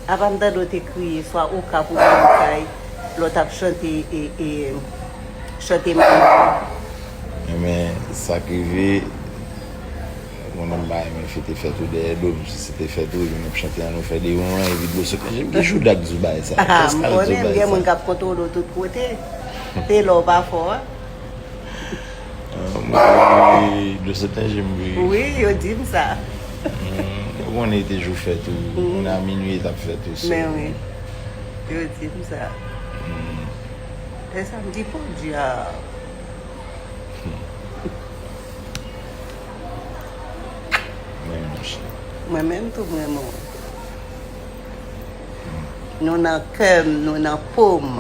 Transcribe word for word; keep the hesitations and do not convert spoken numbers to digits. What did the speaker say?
Apa m tande w te kriye swa Okap oubyen Kay, lè w t ap chante e, e, chante Manman. Men sa k rive, mwen menm m pa renmen fete fèt ou dèyè do m. Si se te fèt ou, epi nou ap chante an nou fè de yon an, epi dlo sot nan je m. Ki jouda k di w bagay sa? Ah, m konnen, m gen moun k ap kontwole w tout kote. Se lè w pa fò a. Mwen dlo sot nan je m vre. Wi, yo di m sa. Ou konnen te jou fèt ou, moun a minui t ap fèt ou. Men wi, yo di m sa. Lè sa m di, Podyab. Mwen menm tou. Mwen menm tou, mwen menm. Nou nan kè m, nou nan po m.